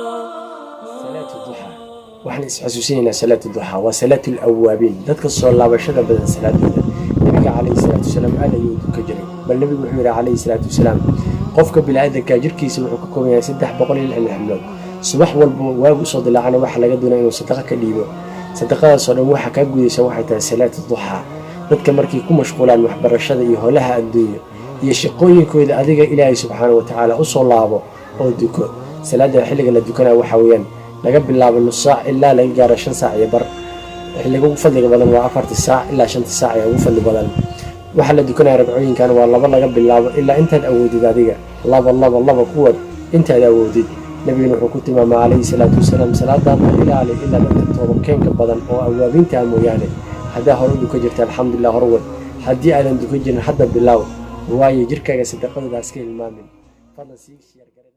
Salaatu duxaa, waxaan isxasuusinaynaa salaatu duxaa waa salaatu alawaabiin, dadka soo laabashada badan salaadooda. Nabiga calayhi salaatu wasalaam aad ayuu duka jiray. Bal nabigu wuxuu yidhi calayhi salaatu wasalaam: qofka biniaadanka jirkiisa wuxuu ka kooban yahay 360 xubnood. Subax walba waagu usoo dilaacana waxaa laga doonaya inuu sadaqa ka dhiibo. Sadaqadaasoo dhan waxaa kaa gudaysa waxay tahay salaatu duxaa. Dadka markay ku mashquulaan waxbarashada iyo holaha adduunyo iyo shaqooyinkooda, adiga Ilaahay subxaana wa tacaala usoo laabo oo duko. Salaada xilliga la dukanaya waxaa weeyaan laga bilaabo nus saac ilaa laga gaaro 5 saac iyo bar. Xilliga ugu fadliga badan waa 4-tii saac ilaa 5-tii saac ee ugu fadli badan. Waxaa la dukanaya ragcooyinkan waa laba laga bilaabo ilaa intaad awoodid. Adiga laba, laba, laba kuwad intaad awoodid. Nabigana wuxuu ku tilmaamay calayhi salaatu wasalaam: salaadaada ilaali ilaa dadka toobabkeenka badan oo awaabintaa mooyaane. Haddaa hore u dukan jirta, alxamdulilah, horwad. Haddii aadan dukan jirin, hadda bilaaw, waayo jirkaaga sadaqadooda iska hilmaamin. Fadlan sii share garee.